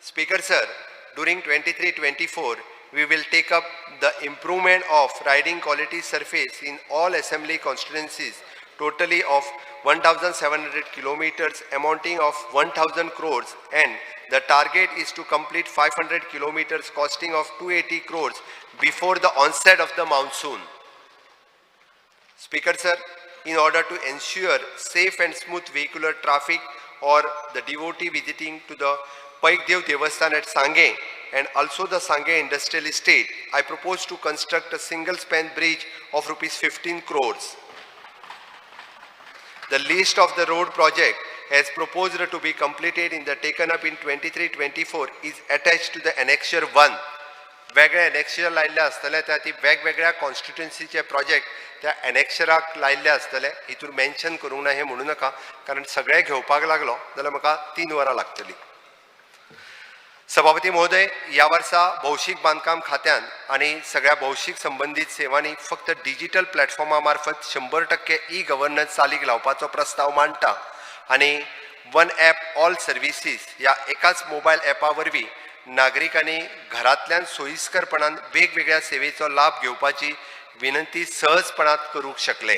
Speaker sir, during 23-24, we will take up the improvement of riding quality surface in all assembly constituencies, totally of 1,700 kilometers, amounting of 1,000 crores, and the target is to complete 500 kilometers costing of 280 crores before the onset of the monsoon. Speaker sir, in order to ensure safe and smooth vehicular traffic or the devotee visiting to the Paikdev Devasthan at Sange and also the Sange Industrial Estate, I propose to construct a single span bridge of rupees 15 crores. The list of the road project as proposed to be completed in the taken up in 23-24 is attached to the annexure 1. वेगळे annexure लायल्ले आसतले, त्या ती वेगवेगळ्या कॉन्स्टिट्युन्सीचे project त्या एनेक्शराक लायल्ले आसतले. हितून मेन्शन करूंक ना हें म्हणू नाका, कारण सगळें घेवपाक लागलो जाल्यार म्हाका 3 वरां लागतलीं. सभापती महोदय, ह्या वर्सा भौशीक बांदकाम खात्यान आनी सगळ्या भौशीक संबंदीत सेवांनी फक्त डिजिटल प्लॅटफॉर्मा मार्फत 100% ई गव्हर्नन्स चालीक लावपाचो प्रस्ताव मांडटा आनी वन ॲप ऑल सर्विसीस ह्या एकाच मोबायल ॲपा वरवीं नागरिकांनी घरांतल्यान सोयीस्करपणान वेगवेगळ्या सेवेचो लाभ घेवपाची विनंती सहजपणात करूंक शकले.